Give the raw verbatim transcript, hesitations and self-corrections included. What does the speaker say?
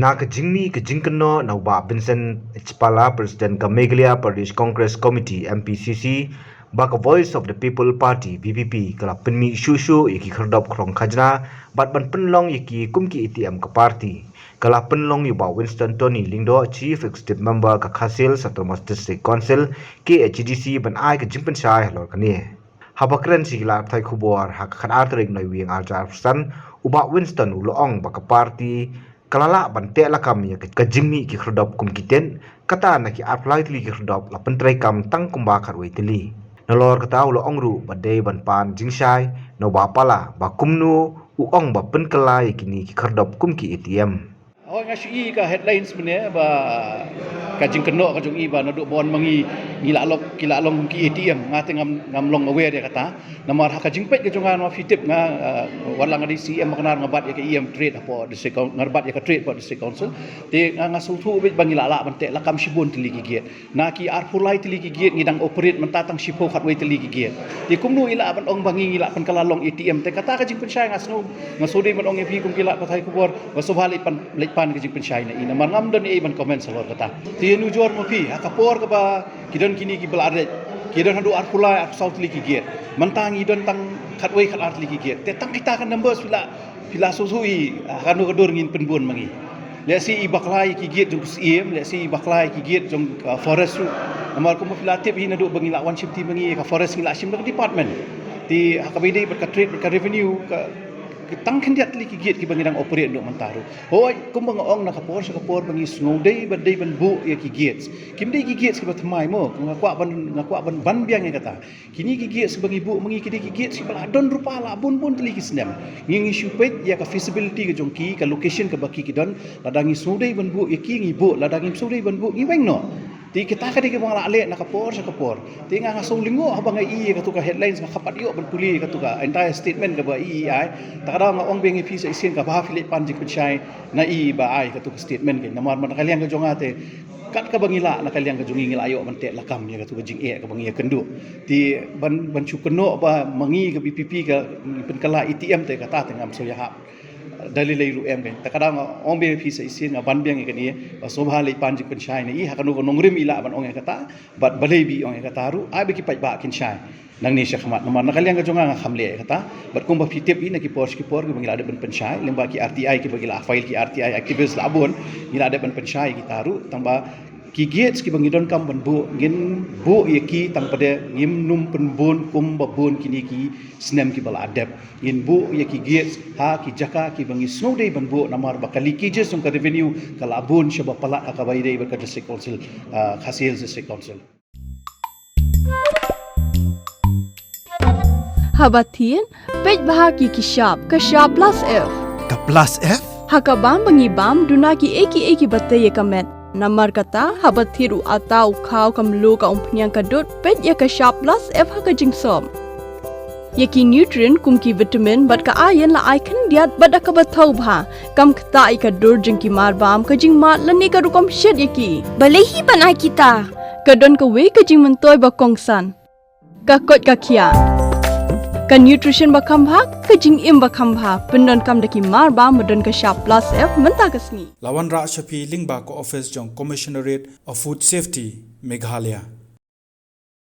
Na ka jingmih ka jingkynnoh na u Bah Vincent H Pala, President ka Meghalaya Pradesh Congress Committee, M P C C, ba ka Voice of the People Party, V P P, ka la pynmih shuh shuh ïa ki khyrdop khrong khajna bad ban pynlong ïa ki kum ki A T M ka party. Ka la pynlong ïa u Bah Winston Tony Lyngdoh, Chief Executive Member ka Khasi Hills Autonomous District Council, K H A D C, ban ai ka jingpynshai halor kane. Haba kren sha ki lad pathai khubor ha ka khatar tarik Naiwieng arhajar arphew san, u Bah Winston u la ong ba ka party ka la lah ban teh lakam ïa ka, ka jingmih ki khyrdop kum ki tit, kata na ki arphew lai tylli ki khyrdop la pyntreikam tang kumba khatwei tylli. Nalor kata u la ong ruh ba dei ban pan jingshai na u Bah Pala ba kumno u ong ba pynkylla ïa kine ki khyrdop kum ki A T M. Hooid, nga shu i ka headlines mynne ba ka jingkynnoh ka jong i ba naduh bun ma ngi, ngi la long, ki la long kum ki A T M, nga te ngam, ngam long aware ïa kata. Namar ha ka jingpeit ka jong nga, namar phi tip nga, uh, wat la nga dei C M ba kynnar, nga bat ïa ka E M Trade hapoh District Coun-, nga bat ïa ka Trade hapoh District Council. Te nga, nga sngewthuh beit ba ngi la lah ban teh lakam shibun tylli ki gate. Na ki arphew lai tylli ki gate ngi dang operate mynta tang shiphew khatwei tylli ki gate. Te kumno i lah ban ong ba ngi, ngi lah pynkylla long A T M? Te kata ka jingpynshai nga sngew, nga sngewdei ban ong ïa phi kum ki lad pathai khubor ba sngewbha leit pan, leit pan ka jingpynshai na i, namar ngam don ei ei ban comment halor kata. Te ïanujor ma phi, ha ka por kaba ki don kine kiba la ret, ki don haduh arphew lai, arphew saw tylli ki gate. Mynta ngi don tang khatwei khatar tylli ki gate. Te tang kita ka numbers phi la, phi la sngewthuh hi, ha kano ka dur ngin pynbun ma ngi. Lehse i bakla ïa ki gate jong ka Syiem, lehse i bakla ïa ki gate jong ka Forest ruh. Namar kumba phi la tip hi, naduh ba ngi la wan shim ti ma ngi, ka Forest ngi la shim da ka department. Te ha kaba ïadei bad ka trade bad ka revenue, ka, ka tang khyndiat tylli ki gate kiba ngi dang operate naduh mynta ruh. Hooid, kumba nga ong na ka por sha ka por ba ngi sngewdei ba dei ban buh ïa ki gates. Kim dei ki gates kiba thymmai mo, nga kwah ban, nga kwah ban ban biang ïa kata. Kine ki gates kiba ngi buh ma ngi ki dei ki gates kiba la don rupa la bun bun tylli ki snem. Ngi, ngi shu peit ïa ka feasibility ka jong ki, ka location kaba ki, ki don, lada ngi sngewdei ban buh ïa ki ngi buh, lada ngim sngewdei ban buh ngi weng noh. Te kita ka dei kaba nga la leh na ka por sha ka por. Te nga, nga sngew lyngngoh haba nga i ïa katu ka headlines, nga khlem pat ïoh ban pule ïa katu ka entire statement kaba i, i ai. Ta ka daw nga ong biang ïa phi sa shisien, kaba phi leit pan jingpynshai na i ba ai katu ka statement ka. Namar man na ka liang ka jong nga te, kat kaba ngi lah na ka liang ka jong ngi, ngi la ïoh ban teh lakam ïa katu ka jingeh kaba ngi ïakynduh. Te ban, ban shu kynnoh ba ma ngi ka V P P ka ngi pynkylla A T M te kata te ngam sngew ïahap. Da lei lei ruh em kein. Ta ka daw nga ong biang ïa phi sa shisien, nga ban biang ïa kane, ba sngewbha leit pan jingpynshai na i, ha kano ka nongrim i lah ban ong ïa kata, bad balei ba i ong ïa kata ruh, ai ba ki paidbah kin shai nangne sha khmat. Namar na ka liang ka jong nga nga khlem leh ïa kata. Bad kumba phi tip hi, na ki por sha ki por kiba ngi la dep ban pynshai, lyngba ki R T I kiba ngi la file, ki R T I activist la bun, ngi la dep ban pynshai kita ruh, tangba ki gates kiba ngi donkam ban buh, ngin buh ïa ki tang pat de, ngim nym pynbun kumba bun kine ki snem kiba la dep. Ngin buh ïa ki gates ha ki jaka kiba ngi sngewdei ban buh, namar ba ka leakages jong ka revenue ka la bun shaba palat ha kaba ïadei bad ka District Council, ah, Khasi Hills District Council. Haba thied, peit bha ki, ki shap, ka shap plus F. Ka plus F? Ha ka bam ba ngi bam, duna kiei kiei kiba tei ïa ka met. Namar kata, haba thied u atta, u khaw, ka mluh, ka umphniang, ka dud, peit ïa ka shap plus F ha ka jingsop. Ïa ki nutrient kum ki vitamin bad ka iron la ai khyndiat bad da kaba thaw bha. Kam ktah ïa ka dur jong ki mar bam, ka jingmad lane ka rukom shet ïa ki. Balei hi ban ai kita? Ka don kawei ka jingmyntoi ba kongsan. Ka koit ka khiah. Ka nutrition ba kham bha, ka jingim ba kham bha. Pyndonkam da ki mar bam ba don ka shap plus F mynta ka sngi. La wanrah sha phi lyngba ka office jong Commissionerate of Food Safety, Meghalaya.